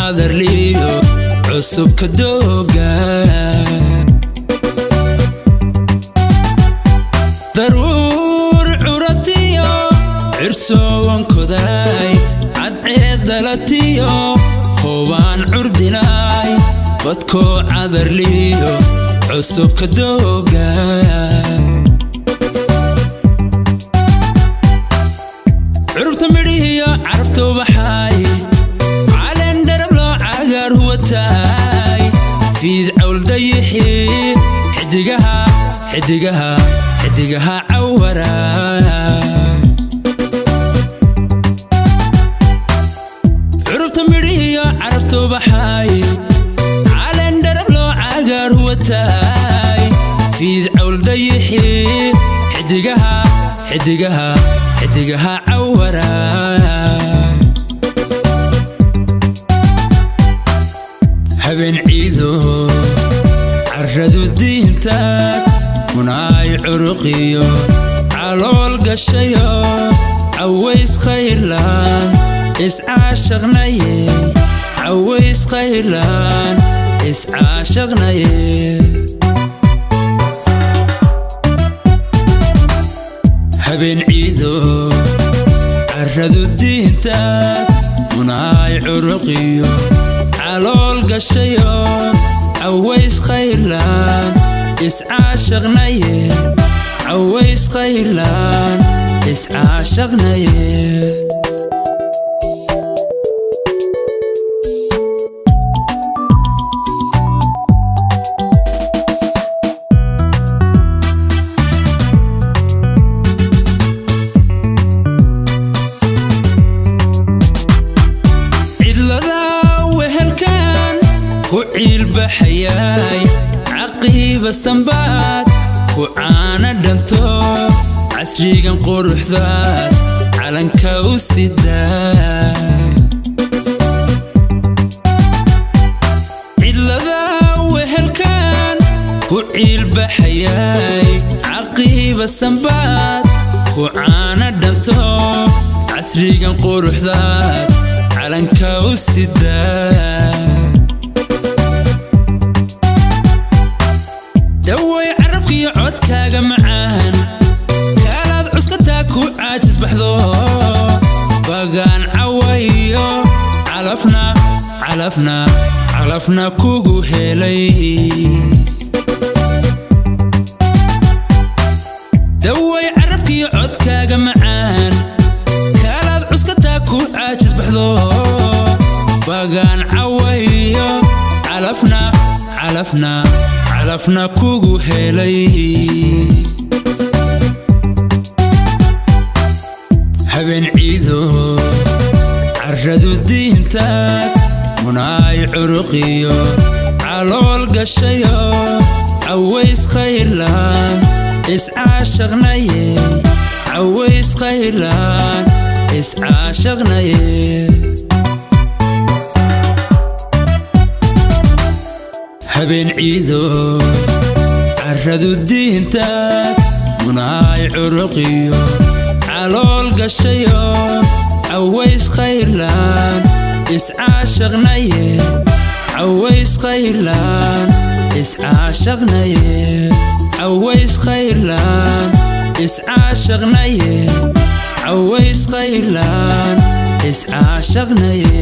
Cadarliyo cusubka dooga, daruur curatiyo cirsoowankoday, cadceed dalatiyo hubaan curdinaay, badkoo cadarliyo cusubka dooga. Curubta midhihiyo carabta ubaxaay, caleen dharab loo cagaar huwataay, fiid cawldayixii xidigaha, xidigaha, xidigaha cawaraay. Curubta midhihiyo carabta ubaxaay, caleen dharab loo cagaar huwataay, fiid cawldayixii xidigaha, xidigaha, xidigaha cawaraay. Habeen ciido carradu diintaad munaay curuqiyo calool gashayo, caways khayrlaan iscaashaqnaye, caways khayrlaan iscaashaqnaye. Habeen ciido carradu diintaad munaay curuqiyo calool gashayo, caways khayrlaan iscaashaqnaye, caways khayrlaan iscaashaqnaye. Cidlada wehelkan ku ciilbaxayaay, caqiiba sambaad ku caana dhanto, casrigan quruxdaad calanka u sidaa. Cidlada wehelkan ku ciilbaxayaay, caqiiba sambaad ku caana dhanto, casrigan quruxdaad calanka u sidaa. Daway carabkiyo codkaaga macaan, kaalaad cuskataa ku caajis baxdo, bagaan cawayo calafna, calafna, calafna kugu helay. Daway carabkiyo codkaaga macaan, kaalaad cuskataa ku caajis baxdo, bagaan cawayo calafna, calafna, calafna kugu helay. Habeen ciido carradu diintaad munaay curuqiyo calool gashayo, caways khayrlaan iscaashaqnaye, caways khayrlaan iscaashaqnaye. Habeen ciido carradu diintaad munaay curuqiyo calool gashayo, caways khayrlaan iscaashaqnaye, caways khayrlaan iscaashaqnaye, caways khayrlaan iscaashaqnaye, caways khayrlaan iscaashaqnaye.